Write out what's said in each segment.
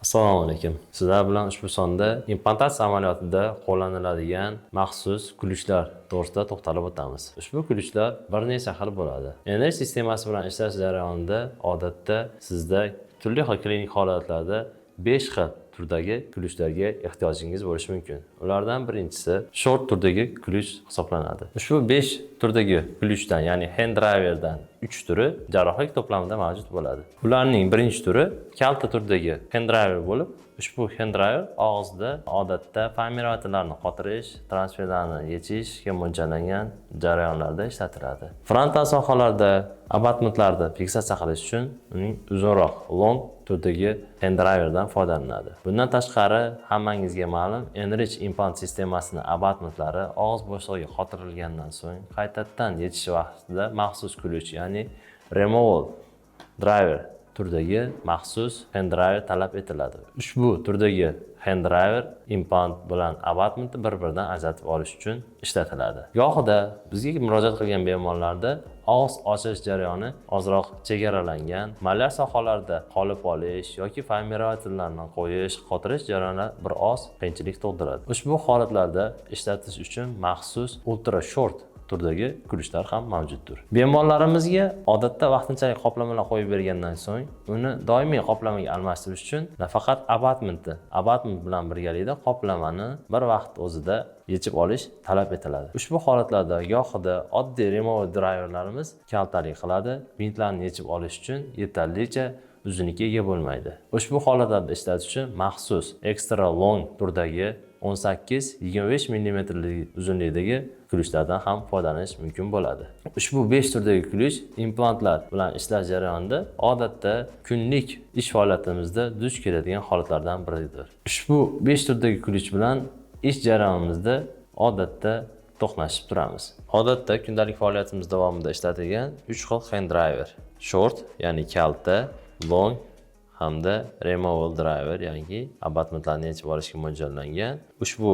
Assalomu alaykum. Sizlar bilan ushbu sonda implantatsiya amaliyotida qo'llaniladigan maxsus ключ lar to'g'risida to'xtalib o'tamiz. Ushbu ключ lar bir necha xil bo'ladi. NRH sistemasi bilan ishlash jarayonida odatda sizda turli xil klinik holatlarda 5 xil turdagi ключ larga ehtiyojingiz bo'lishi mumkin. Ulardan birinchisi short turdagi ключ hisoblanadi. Ushbu 5 turdagi ключ dan, ya'ni hand driverdan 3 turi jarrohlik to'plamida mavjud bo'ladi. Ularning birinchi turi kalta turdagi hand driver bo'lib, ushbu hand driver og'izda odatda формирователь larni qotirish, transferlarni yechishga mo'ljallangan jarayonlarda ishlatiladi. Frontal sohalarda abatmentlarni fiksatsiya qilish uchun uning uzunroq long turdagi hand driverdan foydalaniladi. Bundan tashqari, hammangizga ma'lum, Enrich implant sistemasini abatmentlari og'iz bo'shlig'iga qotirilgandan so'ng qaytadan yechish vaqtida maxsus ключ, ya'ni removal driver turdagi maxsus hand driver talab etiladi. Ushbu turdagi hand driver implant bilan abatmentni bir-biridan ajratib olish uchun ishlatiladi. Gohida bizga murojaat qilgan bemorlarda og'iz ochilish jarayoni ozroq chegaralangan, mallar sohalarida qolib olish yoki формирователь larni qo'yish, qotirish jarayonlari bir oz qiyinchilik tug'diradi. Ushbu holatlarda ishlatish uchun maxsus ultra short turdagi ключ lar ham mavjuddir. Bemorlarimizga odatda vaqtinchalik qoplamalar qo'yib bergandan so'ng uni doimiy qoplamaga almashtirish uchun nafaqat abatmentni, abatment bilan birgalikda qoplamani bir vaqt o'zida yechib olish talab etiladi. Ushbu holatlarda gohida oddiy removal driverlarimiz kaltalik qiladi, vintlarni yechib olish uchun yetarlicha uzunlikka ega bo'lmaydi. Ushbu holatlarda ishlatish uchun maxsus extra long turdagi 18-25 mm uzunlikdagi ключ lardan ham foydalanish mumkin bo'ladi. Ushbu 5 turdagi ключ implantlar bilan ishlash jarayonida odatda kunlik ish faoliyatimizda duch keladigan holatlardan biridir. Ushbu 5 turdagi ключ bilan ish jarayonimizda odatda to'qnashib turamiz. Odatda kundalik faoliyatimiz davomida ishlatilgan 3 xil hand driver: short, ya'ni kalta, long hamda removal driver, ya'ni abatmentlarni yechib olishga mo'ljallangan. Ushbu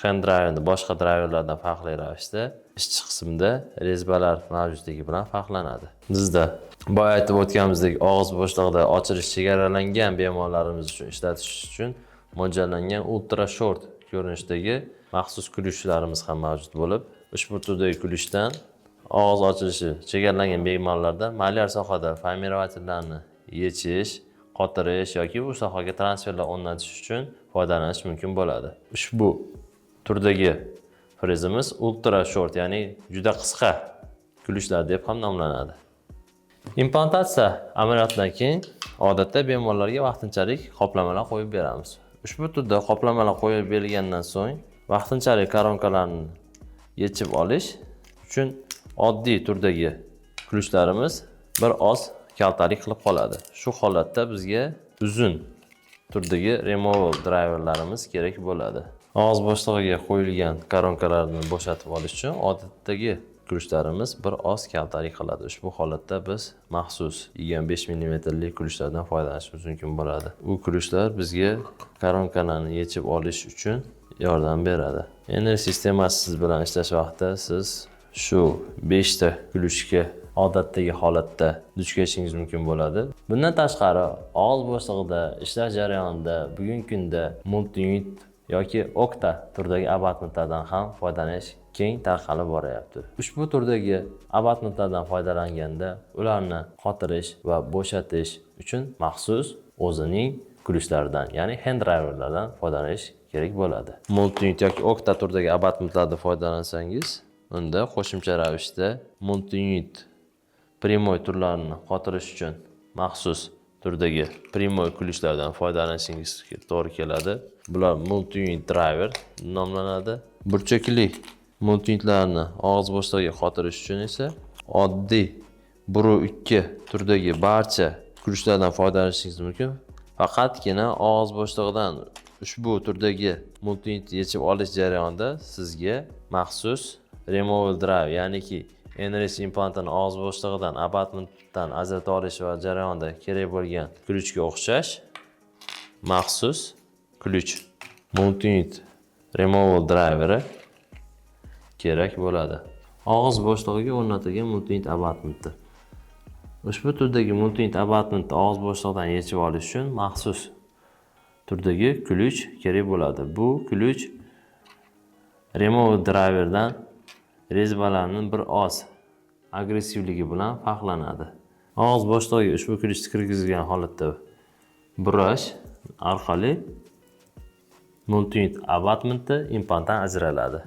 hand driverni boshqa driverlardan farqli ravishda ishchi qismida резьба lar mavjudligi bilan farqlanadi. Bizda boya aytib o'tganimizdek, og'iz bo'shlig'ida ochilish chegaralangan bemorlarimiz uchun ishlatish uchun mo'ljallangan ultra short ko'rinishdagi maxsus ключ larimiz ham mavjud bo'lib, ushbu turdagi ключ dan og'iz ochilishi chegaralangan bemorlarda malyar sohada формирователь larni yechish, qotirish yoki bu sohaga transferlar o'rnatish uchun foydalanish mumkin bo'ladi. Ushbu turdagi frezimiz ultra short, ya'ni juda qisqa ключ lar deb ham nomlanadi. Implantatsiya amaliyotidan keyin odatda bemorlarga vaqtinchalik qoplamalar qo'yib beramiz. Ushbu turda qoplamalar qo'yib berilgandan so'ng vaqtinchalik koronkalarni yechib olish uchun oddiy turdagi ключ larimiz bir oz kaltalik qilib qoladi. Shu holatda bizga uzun turdagi removal driverlarimiz kerak bo'ladi. Og'iz bo'shlig'iga qo'yilgan koronkalarni bo'shatib olish uchun odatdagi ключ larimiz bir oz kaltalik qiladi. Ushbu holatda biz maxsus 25 mm ключ lardan foydalanishimiz mumkin bo'ladi. U ключ lar bizga koronkalarni yechib olish uchun yordam beradi. Endi sistemasi bilan ishlash vaqtida siz shu 5 ta ключ ga odatdagi holatda duch kelishingiz mumkin bo'ladi. Bundan tashqari, og'iz bo'shlig'ida ishlash jarayonida bugungi kunda multi yoki okta turdagi abatmentlardan ham foydalanish keng tarqalib boryapti. Ushbu turdagi abatmentlardan foydalanganda ularni qotirish va bo'shatish uchun maxsus o'zining ключ laridan, ya'ni hand driverlardan foydalanish kerak bo'ladi. Multi yoki okta turdagi abatmentlardan foydalansangiz, unda qo'shimcha ravishda multi прямой turlarini qotirish uchun maxsus turdagi прямой ключ lardan foydalanishingiz to'g'ri keladi. Bular multi driver nomlanadi. Burchakli multiunitlarni og'iz bo'shlig'iga qotirish uchun esa oddiy 1.2 turdagi barcha ключ lardan foydalanishingiz mumkin. Faqatgina og'iz bo'shlig'idan ushbu turdagi multiunit yechib olish jarayonida sizga maxsus removal drive, ya'niki NRS implantini og'iz bo'shlig'idan abatmentdan ajrata olish va jarayonida kerak bo'lgan ключ ga o'xshash maxsus ключ multiunit removal driveri kerak bo'ladi. Og'iz bo'shlig'iga o'rnatilgan multiunit abatmenti. Ushbu turdagi multiunit abatmentni og'iz bo'shlig'idan yechib olish uchun maxsus turdagi ключ kerak bo'ladi. Bu ключ remote driverdan резьба larning bir oz agressivligi bilan farqlanadi. Og'iz bo'shlig'iga ushbu ключ ni kirgizilgan holatda burash orqali multiunit abatmenti implantdan ajraladi.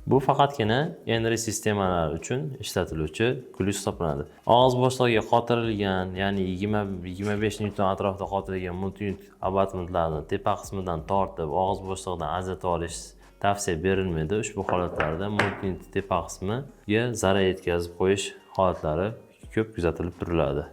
Bu faqatgina NRS sistemalari uchun ishlatiluvchi ключ hisoblanadi. Og'iz bo'shlig'iga qotirilgan, ya'ni 20 25 nyuton atrofida qotirilgan multiunit abatmentlarni tepa qismidan tortib, og'iz bo'shlig'idan ajratib olish tavsiya berilmaydi. Ushbu holatlarda multiunit tepa qismiga zarar yetkazib qo'yish holatlari ko'p kuzatilib turiladi.